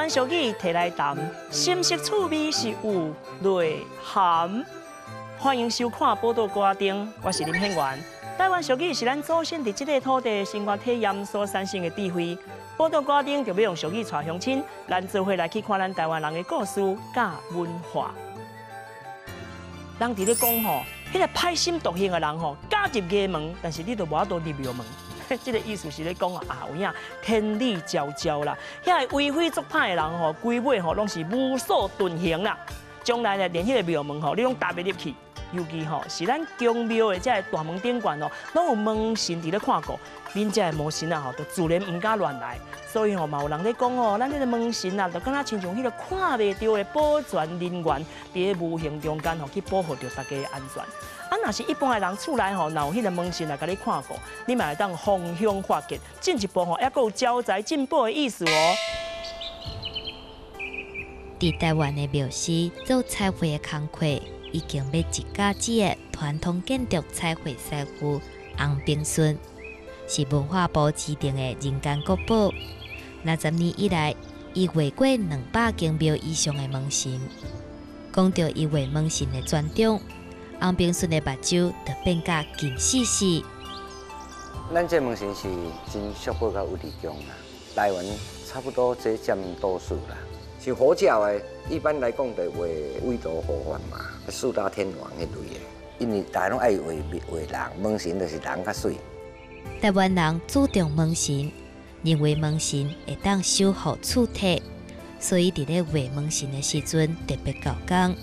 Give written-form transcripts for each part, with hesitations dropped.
灣俗語提來談，深色趣味是有內涵。歡迎收看《寶島歌仔燈》，我是林顯元。台灣俗語是咱祖先佇這個土地生活體驗所產生的智慧。寶島歌仔燈就欲用俗語帶鄉親，咱做伙來去看咱台灣人的故事佮文化。人佇咧講吼，彼個歹心毒性的人吼，敢入衙門，但是你都無法度入廟門。這個意思是咧講啊，有影天理昭昭啦。遐個為非作歹的人吼，規尾吼攏是無所遁形啦。將來呢，連彼個廟門吼，你攏踏袂入去。尤其吼是咱宮廟的這个大門頂懸吼，攏有門神佇咧看顧，恁這个魔神啊吼，就自然毋敢亂來。所以吼嘛有人咧講哦，咱這个門神啊，就敢若親像彼個看袂著的保全人員，佇咧無形中間吼去保護著大家的安全。啊，若是一般的人厝內吼，若有彼個門神來共你看顧，你嘛會當逢凶化吉，進一步吼，猶閣有招財進寶的意思哦。佇台灣的廟師做彩繪的工課，已經欲一甲子的傳統建築彩繪師傅洪炳順，是文化部指定的人間國寶。60年以來，伊畫過200間廟以上的門神。講著伊畫門神的專長，洪炳順的目睭就變甲金細細。咱這門神是真俗寶佮有地宮啦，台灣差不多這佔多數啦。是佛教的，一般來講就畫韋馱佛法嘛，四大天王彼類的。因為大家攏愛畫畫人，門神就是人較媠。台灣人注重門神，認為門神會當守護厝體，所以佇咧畫門神的時陣特別夠工，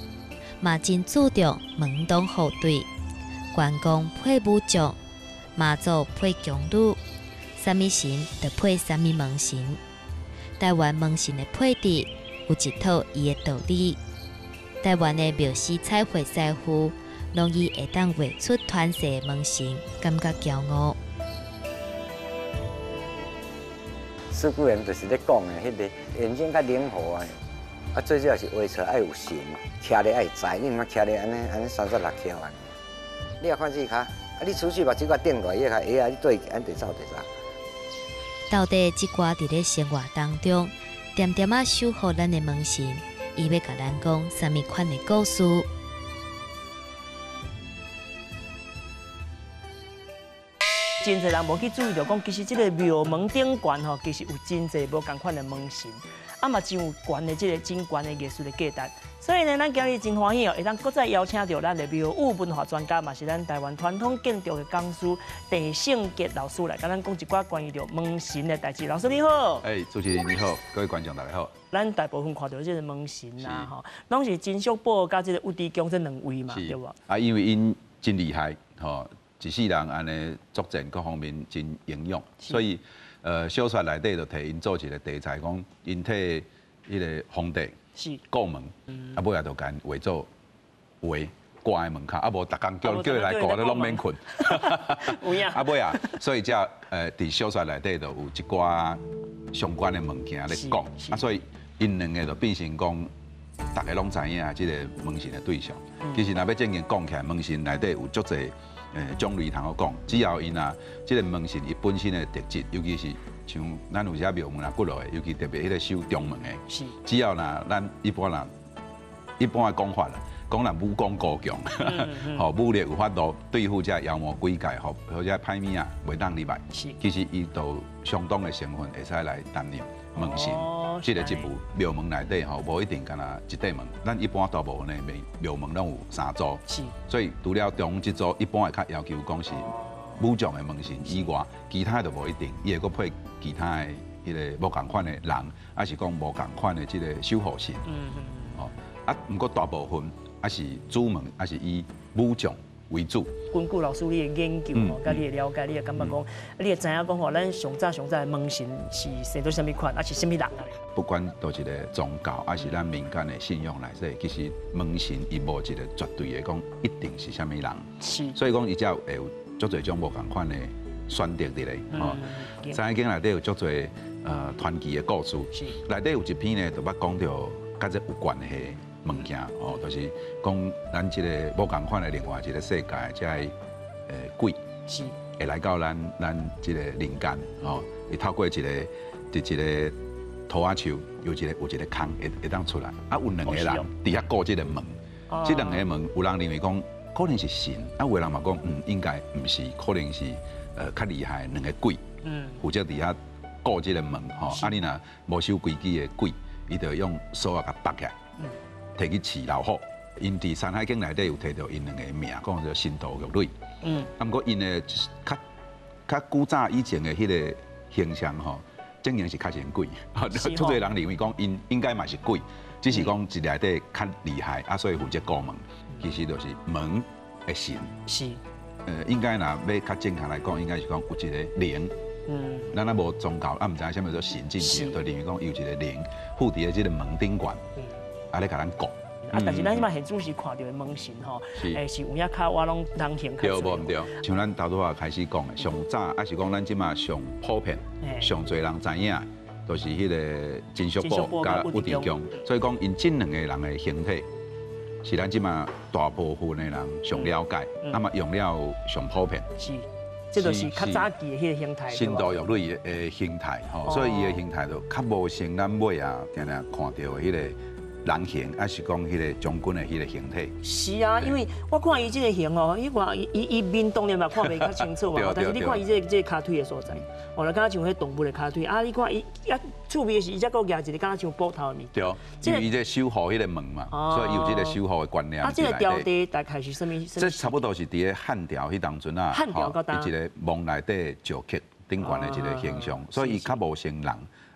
嘛真注重門當戶對，關公配武將，媽祖配宮女，啥物神就配啥物門神。台灣門神的配置有一套伊的道理。台灣的廟師彩繪師傅，攏以會當畫出傳世的門神，感覺驕傲。師傅們就是咧講的，彼個眼睛較靈活啊，啊，最主要是畫出來愛有神，徛咧愛知，你毋通徛咧按呢按呢三十六翹按呢。你若看這跤，啊，你出去目睭共頂落來，伊較會啊，你對按直走直走。到底這寡佇咧生活當中，恬恬仔守護咱的門神，伊欲共咱講啥物款的故事？真濟人無去注意著講，其實這個廟門頂懸吼，其實有真濟無仝款的門神，啊嘛真有懸的這個真懸的藝術的價值。所以呢，咱今日真歡喜哦，會當閣再邀請著咱的廟宇文化專家，嘛是咱台灣傳統建築的講師鄭勝傑老師來共咱講一寡關於著門神的代誌。老師你好。哎，主持人你好，各位觀眾大家好。咱大部分看著這個門神啊，吼，攏是真俗寶佮這個有地宮這兩位嘛，對無？啊，因為𪜶真厲害，吼。一世人按呢作戰各方面真英勇，所以小說內底就提𪜶做一個題材，講𪜶替彼個皇帝顧門，啊尾仔就共𪜶畫做畫掛佇門口，啊無逐工叫叫伊來顧，都攏免睏。啊尾仔，所以才佇小說內底就有一寡相關的物件咧講，啊所以𪜶兩个就變成講，逐家攏知影這个門神的對象。其實若欲正經講起來，門神內底有足濟種類通好講，只要𪜶啊，這个門神伊本身的特質，尤其是像咱有遮廟門啊骨落的，尤其特別彼个守中門的，只要若咱一般人一般的講法啦，講若武功高強，吼武力有法度對付這妖魔鬼怪，吼或者歹物仔袂當入來，其實伊都相當的成分會使來擔任門神這个職務。廟門內底吼，無一定干焦一塊門，咱一般大部分的廟門攏有三組，所以除了中這組，一般會較要求講是武將的門神以外，其他就無一定，伊會閣配其他的彼个無仝款的人，抑是講無仝款的這个守護神。哦，啊，毋過大部分抑是主門，抑是以武將為主。根據老師你的研究吼，佮你的了解，你會感覺講，你會知影講吼，咱上早上早的門神是生做啥物款，抑是啥物人啊？不管佗一个宗教，抑是咱民間的信仰來說，其實門神伊無一个絕對的講一定是啥物人。所以講伊才會有足濟種無仝款的選擇佇咧。吼，山海經內底有足濟傳奇的故事。內底有一篇呢，就捌講著佮這有關係的物件，吼，就是講咱這个無仝款的另外一个世界，這个鬼會來到咱這个人間，吼，伊透過一个佇一个桃仔樹有一個空會當出來，啊有兩個人佇遐顧這个門，這兩个門有人認為講可能是神，啊有的人嘛講應該毋是，可能是較厲害兩个鬼，負責佇遐顧這个門吼，啊你若無守規矩的鬼，伊就用鎖仔共縛起來，提去飼老虎。𪜶佇《山海經》內底有提著𪜶兩个名，講做神荼鬱壘。啊，毋過𪜶的較古早以前的彼个形象吼，證明是較像鬼。足濟人認為講𪜶應該嘛是鬼，只是講一內底較厲害，啊，所以負責顧門。其實就是門的神。應該若欲較正確來講，應該是講有一个靈。咱若無宗教，啊，毋知影啥物叫做神進去，就認為講有一个靈附佇咧這个門頂懸，啊咧共咱顧。啊！但是咱這擺現主時看著的門神吼，是有影較我攏人形較對無毋對？像咱頭拄仔開始講的，上早抑是講咱這馬上普遍、上濟人知影，就是彼个甄淑保佮尉遲恭。所以講，𪜶這兩个人的形體，是咱這馬大部分的人上了解，那麼用了上普遍。是，這就是較早期的彼个形態。神荼鬱壘的形態吼，所以伊的形態就較無像咱尾仔定定看著的彼个人形，抑是講彼个將軍的彼个形體。是啊，因為我看伊這个形哦，你看伊面當然嘛看袂較清楚嘛，但是你看伊這个跤腿的所在，哦，就敢若像彼動物的跤腿啊！你看伊啊，趣味的是伊才閣舉一个敢若像斧頭的物。對，因為伊這守護彼个門嘛，所以有這个守護的觀念。啊，這个朝代大概是啥物？這差不多是佇咧漢朝彼當陣啊，漢朝到伊一个墓內底石刻頂懸的一个形象，所以伊較無像人。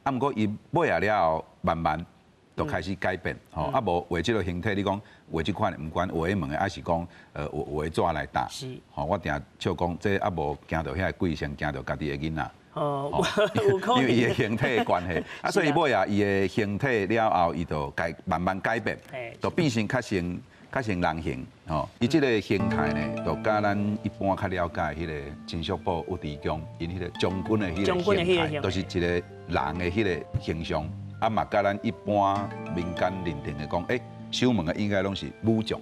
啊，毋過伊尾仔了後慢慢就開始改變，吼，啊無畫這个形體，你講畫這款，毋管畫彼門的，抑是講畫紙來搭，吼，我定笑講，這猶無驚著遐个鬼，先驚著家己的囡仔。哦，有可能。因為伊的形體的關係，啊，所以尾仔伊的形體了後，伊就改慢慢改變，就變成較像人形，吼。伊這个形態呢，就佮咱一般較了解彼个甄淑保、尉遲恭，𪜶彼个將軍的彼个形態，就是一个人的彼个形象。啊嘛，佮咱一般民間認定的講，守門的應該攏是武將，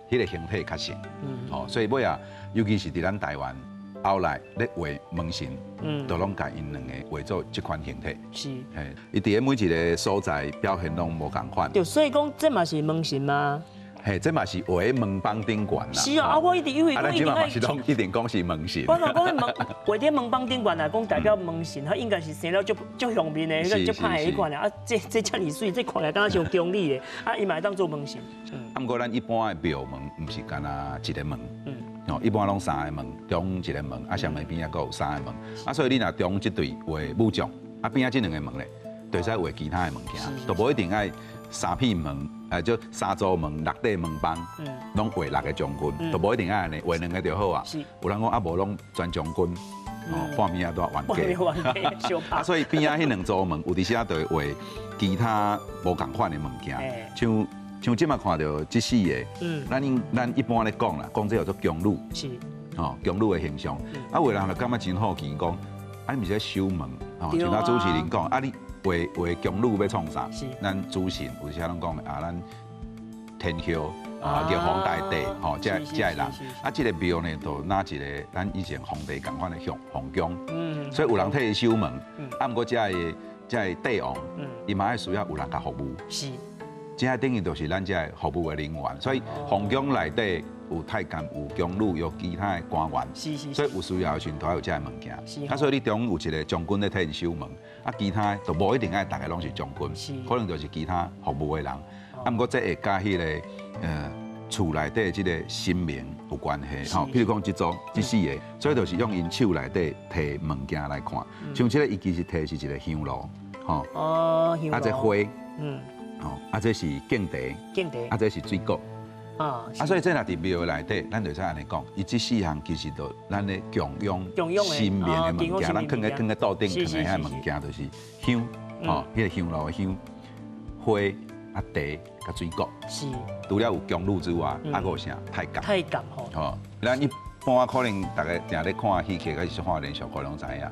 彼个形體較像，吼，所以尾仔，尤其是佇咱台灣，後來咧畫門神，都攏共𪜶兩个畫做這款形體，嘿，伊佇咧每一个所在表現攏無仝款。對，所以講這嘛是門神嗎？嘿，這嘛是畫咧門枋頂懸啦。是啊，啊我一直以為講一定愛。是攏一定講是門神。我若講門畫佇門枋頂懸來講，代表門神，彼應該是生了足足雄面的，彼个足歹的彼款的。啊，這遮爾媠，這看起來敢若像強力的，啊，伊嘛會當做門神。啊，毋過咱一般的廟門毋是干焦一个門。哦，一般攏三个門，中一个門，啊，上暝邊仔閣有三个門。啊，所以你若中這對畫武將，啊邊仔這兩个門咧，就會使畫其他的物件，都無一定愛三片門。就三座門、六塊門枋，攏畫六个將軍，都無一定愛按呢，畫兩个就好啊。有人講啊，無攏全將軍，哦，半暝仔都冤家。啊，所以邊仔彼兩座門，有陣時仔就會畫其他無仝款的物件，像這馬看著這四个，咱一般咧講啦，講這叫做宮女，哦，宮女的形象。啊，有的人就感覺真好奇，講啊，你毋是咧守門，哦，像頭主持人講，啊你。畫畫宮女欲創啥？咱主神有時攏講啊，咱天后啊，玉皇大帝吼，這這个人。啊，這个廟呢，就若一个咱以前皇帝仝款的皇宮。所以有人替伊守門，啊，毋過這个這个帝王，伊嘛愛需要有人共服務。這個等於就是咱這个服務的人員，所以皇宮內底有太監、有宮女、有其他的官員，所以有需要的時陣都愛有這个物件。啊，所以你中有一个將軍咧替𪜶守門，啊，其他的就無一定愛逐个攏是將軍，可能就是其他服務的人。啊，毋過這會佮彼个厝內底這个神明有關係吼。譬如講這組這四个，所以就是用𪜶手內底提物件來看，像這个伊其實提是一个香爐，吼，啊，這花，哦，啊，這是敬茶，敬茶，啊，這是水果，啊，所以這若佇廟內底，咱就會使按呢講，伊這四項其實就咱咧供養神明的物件，咱囥咧囥咧桌頂囥的彼个物件就是香，吼，彼个香爐的香，花啊茶佮水果，除了有宮女之外，啊，閣有啥太監？太監吼。吼，咱一般可能逐家定咧看戲劇，還是看連續劇攏知影，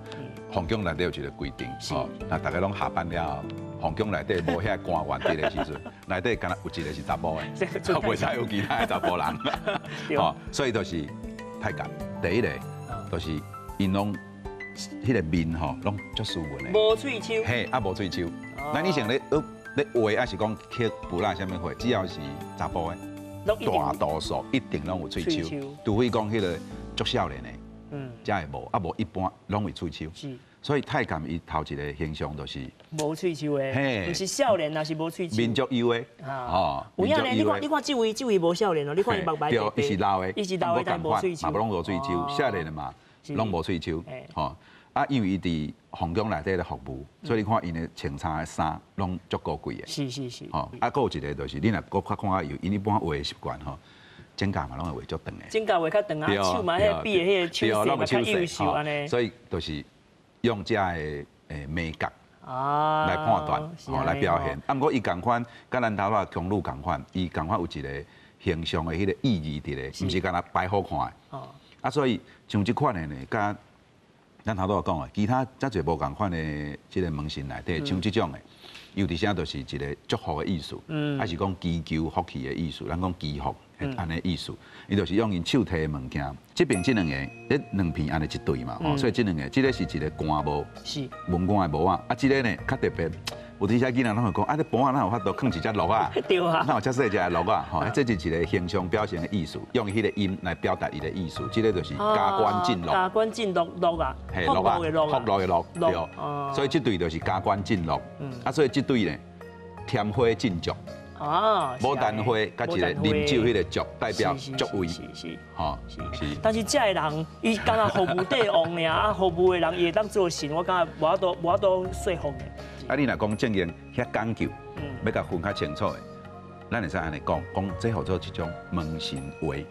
皇宮內底有一个規定，吼，那逐家攏下班了後。皇宮內底無遐官員佇的時陣，內底敢若有一个是查埔的，就袂使有其他的查埔人。吼，所以就是太監。第一个就是𪜶攏彼个面吼，攏足斯文的，無喙鬚。嘿，啊無喙鬚。咱以前咧畫，抑是講刻布啦，啥物貨，只要是查埔的，大多數一定攏有喙鬚，除非講彼个足少年的，才會無，啊無一般攏會喙鬚。所以太監伊頭一个形象就是無喙鬚的，毋是少年，也是無喙鬚。面足幼的，哦，有影呢？你看，你看這位，這位無少年哦，你看伊目白對，伊是老的，伊是老的，但無喙鬚，嘛無攏無喙鬚，少年的嘛，攏無喙鬚，吼。啊，因為伊佇皇宮內底咧服務，所以你看𪜶的穿衫的衫攏足高貴的。吼，啊，閣有一个就是，你若閣較看較有，𪜶一般畫的習慣吼，指甲嘛攏會畫足長的。指甲畫較長啊，手嘛彼比的彼个手勢嘛較幼秀按呢。所以就是用這个眉角來判斷，吼來表現。啊，毋過伊仝款，佮咱頭仔宮女仝款，伊仝款有一个形象的彼个意義佇咧，毋是干焦擺好看的。啊，所以像這款的呢，佮咱頭拄仔講的，其他遮濟無仝款的這个門神內底，像這種的，有佇遮就是一个祝福的意思，抑是講祈求福氣的意思，咱講祈福按呢意思，伊就是用𪜶手提的物件，這邊這兩个，這兩片按呢一對嘛，吼，所以這兩个，這个是一个官帽，文官的帽仔，啊，這个呢較特別，有陣時囡仔攏會講，啊，這帽仔哪有法度囥一隻鹿仔？哪有遮細隻的鹿仔？吼，這是一个形象表現的意思，用彼个音來表達伊的意思，這个就是加官進祿。加官進祿祿啊，福祿的祿福祿的祿，對。所以這對就是加官進祿，啊，所以這對呢，添花進爵。牡丹花佮一个啉酒彼个爵，代表爵位。是，吼，是。但是這个人，伊敢若服務帝王爾，啊，服務的人伊會當做神，我感覺無法度無法度說服的。啊，你若講正經遐講究，欲共分較清楚的，咱會使按呢講，講這號做一種門神畫，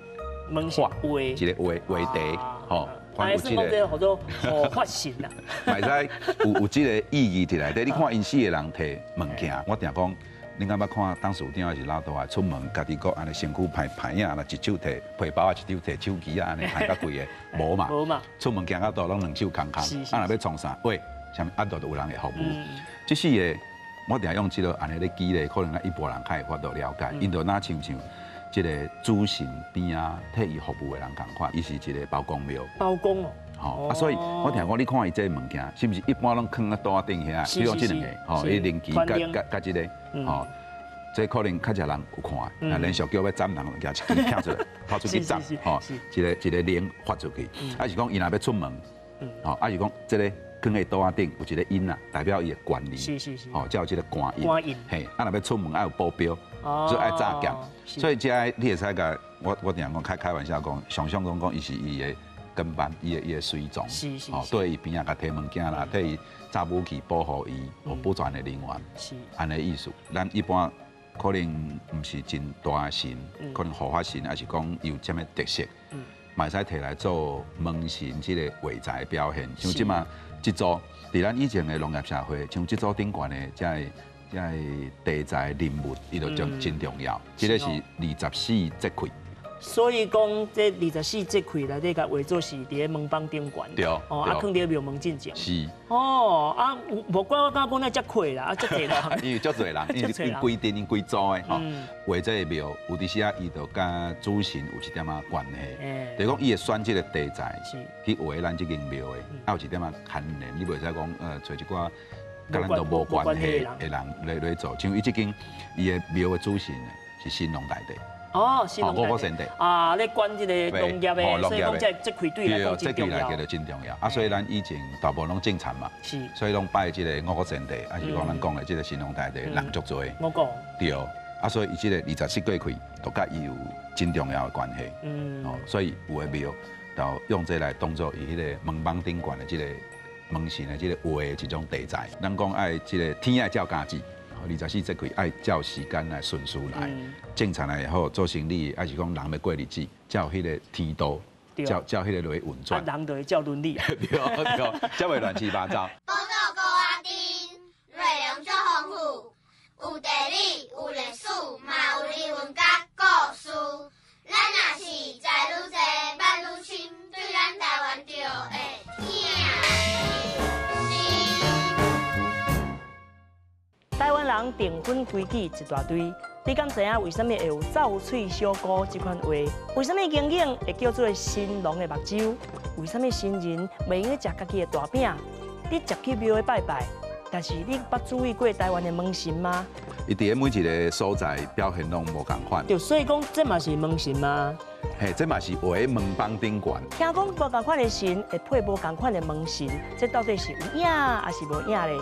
門神畫，一个畫畫題，吼。啊，算講這號做護法神啊。嘛會使有這个意義佇內底。你看𪜶四个人提物件，我定講。恁敢捌看董事長抑是老大出門，家己閣按呢身軀歹歹影啦，一手提皮包啊，一手提手機啊，按呢歹甲規个，無嘛。無嘛。出門行到倒攏兩手空空，啊若欲創啥？喂，啥物啊？都有人會服務。這四个，我定用這个按呢咧舉例，可能咱一般人較會法度了解。𪜶就若親像這个主神邊仔替伊服務的人仝款，伊是一个包公廟。包公哦。吼啊，所以我聽講，你看伊這个物件，是毋是一般攏囥佇桌仔頂遐？比如這兩个，吼，伊靈旗佮佮佮這个，吼，這可能較濟人有看，啊，連續叫欲斬人，舉一支跳出來，跑出去斬，吼，一個一個靈發出去，啊是講伊若欲出門，吼，啊是講這个囥佇桌仔頂有一个印啊，代表伊的權力，吼，才有這个官印，嘿，啊若欲出門愛有保鏢，所以愛紮劍，所以這你會使共我定講開開玩笑講，想象講講伊是伊的跟班，伊的隨從，吼，對伊邊仔共提物件啦，替伊紮武器保護伊，有保全的人員，按呢意思。咱一般可能毋是真大神，可能護法神，抑是講有啥物特色，嘛會使提來做門神這个畫材表現。像這馬這組，佇咱以前的農業社會，像這組頂懸的這个這个題材人物，伊就真真重要。這个是二十四節氣。所以講，這二十四節氣內底共畫做是佇咧門枋頂懸，哦，啊，囥佇廟門進前。哦，啊，無怪我感覺講那遮虧啦，啊，遮濟人。因為足濟人，因為𪜶規陣𪜶規組的吼，畫這個廟，有陣時啊，伊就佮主神有一點仔關係。就是講，伊會選這個題材去畫咱這間廟的，啊，有一點仔牽連，你袂使講，揣一寡佮咱都無關係的人來來做。像伊這間，伊的廟的主神是神農大帝。哦，神農五穀神帝啊，咧管這個農業的，所以講這節氣對來講真重要。這對來講真重要。啊，所以咱以前大部分攏種田嘛，所以攏拜這个五穀神帝，抑是講咱講的這个神農大帝，人足濟。五穀。對，啊，所以伊這个24節氣都佮伊有真重要的關係。哦，所以有的廟就用這來當做伊彼个門枋頂懸的這个門神的這个畫的一種題材。咱講愛這个天愛照家己。24節氣愛照時間來順序來，種田也好，做生理，抑是講人欲過日子，照彼个天道，照照彼个落去運轉。啊，人就會照倫理。對對，才袂亂七八糟。寶島孤仔頂，內容足豐富，有地理，有歷史，嘛有人文佮故事。咱若是知愈濟，捌愈深，對咱台灣就會疼心。台灣人訂婚規矩一大堆，你敢知影為啥物會有走喙小姑這款話？為啥物英英會叫做神農的目睭？為啥物新人袂用該食家己的大餅？你食去廟會拜拜，但是你捌注意過台灣的門神嗎？伊佇咧每一个所在表現攏無仝款。對，所以講這嘛是門神嗎？嘿，這嘛是畫佇門枋頂懸。聽講無仝款的神會配無仝款的門神，這到底是有影還是無影咧？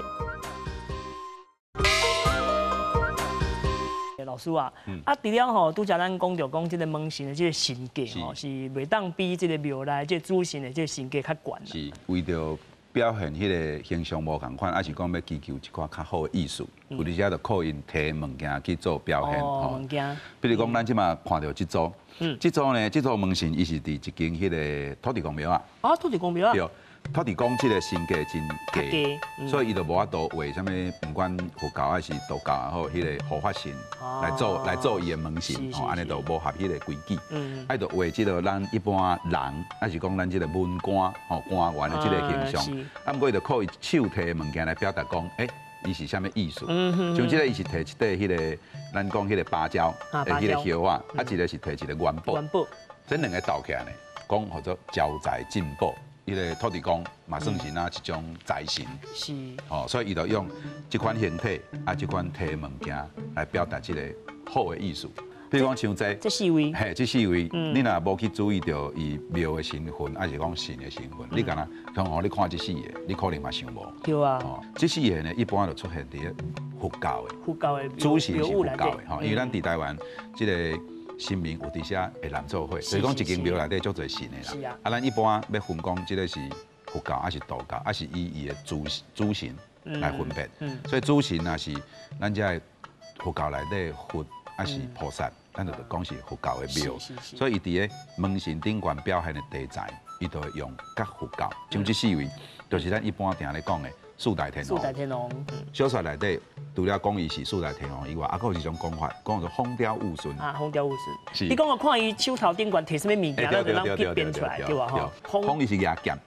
老師啊，啊，除了吼，拄才咱講著講這个門神的這个神格吼，是袂當比這个廟內這个主神的這个神格較懸。是為著表現彼个形象無仝款，抑是講欲祈求一寡較好的意思，有時陣就靠𪜶提物件去做表現。哦，物件。比如講，咱這馬看著這組，這組呢，這組門神伊是佇一間彼个土地公廟啊。啊，土地公廟啊。對。土地公這个身價真低，所以伊就無法度畫啥物，毋管佛教還是道教也好，彼个護法神來做伊的門神，吼，按呢就無合彼个規矩。啊，就畫這个咱一般人，抑是講咱這个文官吼官員的這个形象。啊，毋過伊就靠伊手提的物件來表達講，欸，伊是啥物意思？像這个伊是提一塊彼个，咱講彼个芭蕉的彼个葉仔，啊，一个是提一个元寶。元寶。這兩个鬥起來呢，講號做招財進寶。彼个土地公嘛算是哪一種財神，是，吼，所以伊就用這款形體啊，這款提物件來表達這個好的意思。比如講像這，這四位，嘿，這四位，你若無去注意著伊廟的身份，抑是講神的身份，你敢若像吼，你看這四个，你可能嘛想無。對啊。這四个呢，一般就出現佇咧佛教的，佛教的主神是佛教的，吼，因為咱佇台灣這个神明有佇遮會南做伙，所以講一間廟內底足濟神的啦。是啊。啊，咱一般欲分講這个是佛教，抑是道教，抑是以伊的主神來分別。所以主神若是咱遮的佛教內底佛，抑是菩薩，咱就講是佛教的廟。所以伊佇咧門神頂懸表現的題材，伊就會用佮佛教。像這四位，就是咱一般定咧講的四大天王。四大天王。小說內底除了講伊是四大天王以外，啊，閣有一種講法，講做風調雨順。啊，風調雨順。是。你講我看伊手頭頂懸提啥物物件，咱就通去變出來，對吧？吼。風伊是舉劍，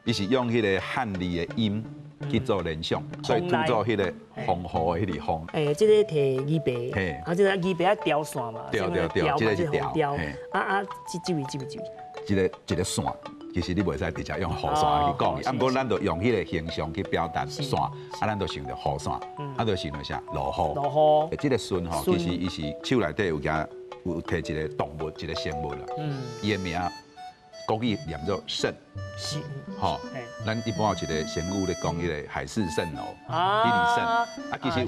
伊是用彼个漢字的音去做聯想，所以拄做彼个風雨的彼个風。欸，這个提魚白，啊，這个魚白愛調線嘛，對對對，這个是調。啊啊，這位這位這位。這个一个線。其實你袂使直接用雨傘去講伊，啊，毋過咱就用彼个形象去表達線，啊，咱就想著雨傘，啊，就想著啥？落雨。落雨。這个順吼，其實伊是手內底有舉有提一个動物，一个生物啦。伊的名國語念做蜃。是。吼，咱一般有一个成語咧講彼个海市蜃樓，彼个蜃。啊，其實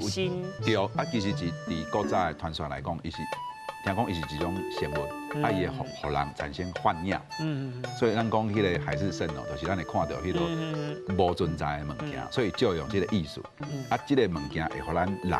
有對，啊，其實是佇古早的傳說來講，伊是。聽講伊是一種生物，啊，伊會予人產生幻影，所以咱講彼个海市蜃樓，就是咱會看著彼个無存在的物件，所以借用這个意思，啊，這个物件會予咱人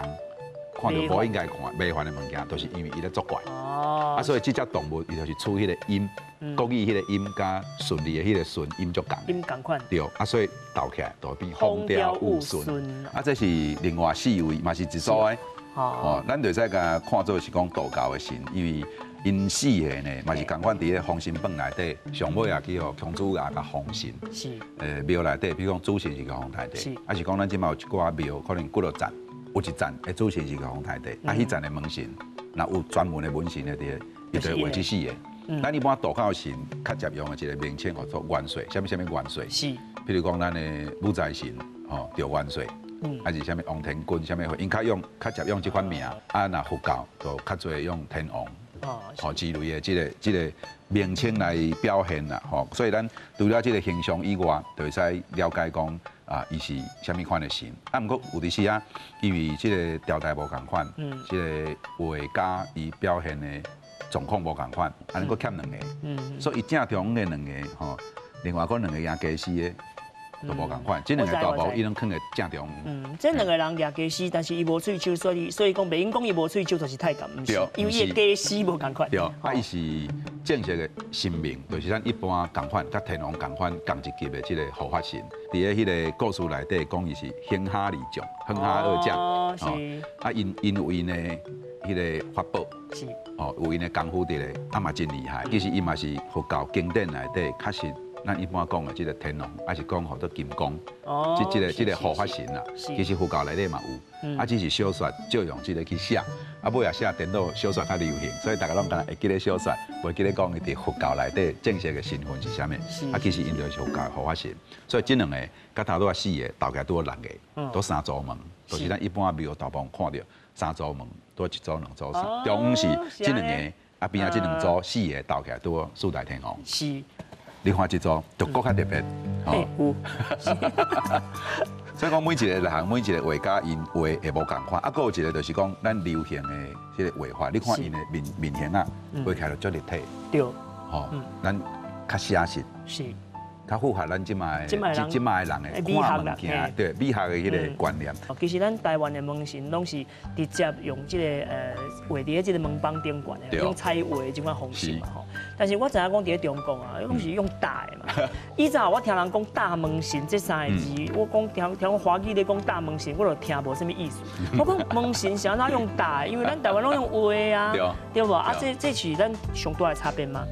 看著無應該看迷幻的物件，就是因為伊咧作怪，啊，所以這隻動物伊就是取彼个音，國語彼个音佮順字的彼个順音足仝，音仝款，對，啊，所以鬥起來就變風調雨順，啊，這是另外四位，嘛是一組的。哦，咱就使共看做是講道教的神，因為𪜶四个呢，嘛是仝款佇咧《封神榜》內底，上尾也去予姜子牙共封神。是。廟內底，比如講主神是玉皇大帝，是。抑是講咱這馬有一寡廟，可能幾落層，有一層的主神是玉皇大帝，啊，彼層的門神，若有專門的門神的佇咧，伊就會畫這四个。咱一般道教神較常用的一个名稱叫做元帥，啥物啥物元帥。是。比如講咱的武財神，吼，趙元帥。抑是啥物王天君，啥物，𪜶較用較常用這款名，啊，若佛教就較濟用天王，吼之類的這个名稱來表現啦，吼。所以咱除了這个形象以外，就會使了解講啊，伊是啥物款的神。啊，毋過有陣時啊，因為這个朝代無仝款，這个畫家伊表現的狀況無仝款，按呢閣欠兩个，所以伊正中央的兩个吼，另外閣兩個舉家私的。都無仝款，這兩个大包伊攏囥佇正中央。嗯，這兩个人舉家私，但是伊無喙鬚，所以講袂用講伊無喙鬚就是太監，毋是，因為伊的家私無仝款。對，啊，伊是正式的神明，就是咱一般仝款，佮天王仝款仝一級的這个護法神。佇咧彼个故事內底講，伊是哼哈二將，哼哈二將。哦，是。啊，𪜶有𪜶的彼个法寶，是。哦，有𪜶的功夫佇咧，啊嘛真厲害。其實伊嘛是佛教經典內底確實。咱一般講的這个天王，抑是講號做金剛，這个護法神啦，其實佛教內底嘛有，啊，只是小說借用這个去寫，啊，尾仔寫顛倒小說較流行，所以大家攏敢若會記得小說，袂記得講伊佇佛教內底正式的身份是啥物。啊，其實𪜶就是佛教的護法神。所以這兩個佮頭拄仔四個鬥起來拄好六個，都三組門，就是咱一般廟大部分看著三組門，拄一組兩組三，中央是這兩個，啊邊仔這兩組四個鬥起來拄好四大天王。你看這組就閣較特別，有。所以講每一個人，每一個畫家，𪜶畫會無仝款。啊，閣有一個就是講咱流行的這個畫法，你看𪜶的面面型啊，畫起來就足立體。吼，咱較寫實。較符合咱這擺這擺的人的看物件，對美學的彼個觀念。其實咱台灣的門神攏是直接用這個畫佇咧這個門枋頂懸的，用彩畫的這款方式嘛吼。但是我知影講佇咧中國啊，攏是用打的嘛。以前我聽人講打門神這三個字，我講聽聽講華語咧講打門神，我就聽無啥物意思。我講門神是按怎用打的？因為咱台灣攏用畫啊，對無？啊，這是咱上大的差別嗎？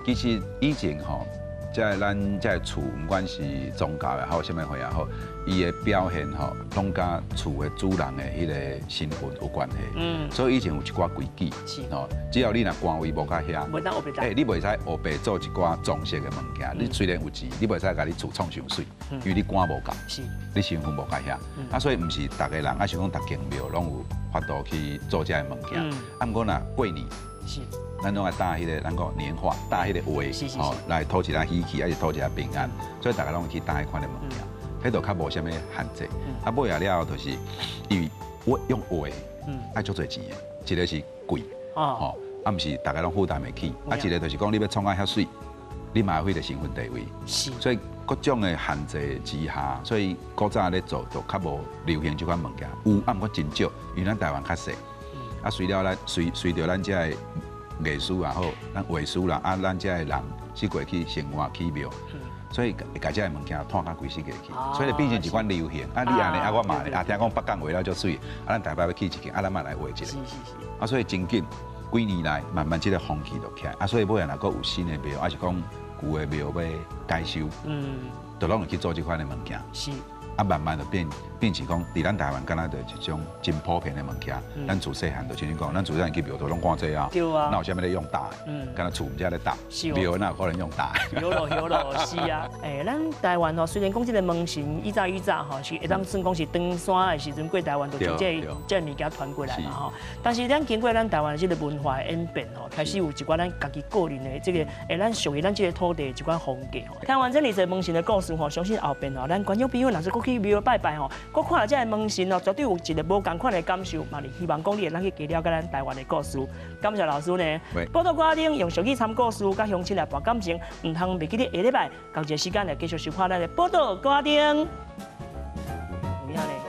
其實以前吼，這個咱這個厝，毋管是宗教也好，啥物會也好，伊的表現吼，攏佮厝的主人的彼個身份有關係。所以以前有一寡規矩，吼，只要你若官位無到遐，你袂使烏白做一寡裝飾的物件。你雖然有錢，你袂使共你厝創傷媠，因為你官無夠，你身份無到遐。啊，所以毋是逐个人，啊是講逐間廟攏有法度去做這个物件。啊，毋過若過年，咱攏愛打彼個，咱講年畫，打彼個畫，吼，來討一下喜氣，抑是討一下平安，所以大家攏去打彼款的物件，彼就較無啥物限制。啊，尾仔了後就是因為我用畫，愛足濟錢的，一個是貴，吼，啊，毋是大家攏負擔會起，啊，一個就是講你欲創甲遐媠，你嘛愛彼個身份地位，所以各種的限制之下，所以古早咧做就較無流行這款物件，有啊，毋過真少，因為咱台灣較細，啊，隨了咱隨隨著咱這个藝術也好，咱畫師啦，啊，咱這个人四界去生活起廟，所以共這个物件湠較規世界去，所以就變成一款流行。啊，你按呢，啊，我嘛按呢，啊，聽講北港畫了足媠，啊，咱台北欲起一間，啊，咱嘛來畫一个。啊，所以真緊幾年來，慢慢這個風氣就起來。啊，所以尾仔若閣有新的廟，抑是講舊的廟欲改修，就攏會去做這款的物件。啊，慢慢就變變成講，佇咱台灣敢若就一種真普遍的物件。咱自細漢就親像講，咱自細漢去廟都攏看這啊。哪有啥物咧用打？敢若厝毋才咧打，廟哪有可能用打？有咯有咯，是啊。欸，咱台灣吼，雖然講這個門神以早以早吼是會當算講是唐山的時陣過台灣，就將這個這個物件傳過來嘛吼。但是咱經過咱台灣這個文化的演變吼，開始有一寡咱家己個人的這個，欸，咱屬於咱這個土地的一寡風格吼。聽完這爾濟門神的故事吼，相信後邊吼，咱觀眾朋友若是閣去廟拜拜吼，閣看著這個門神哦，絕對有一個無仝款的感受，嘛是希望講你會當去加了解咱台灣的故事。感謝老師呢，報道歌頂用俗語參故事，佮鄉親來博感情，毋通袂記得下禮拜仝一个時間來繼續收看咱的報道歌頂。有影呢。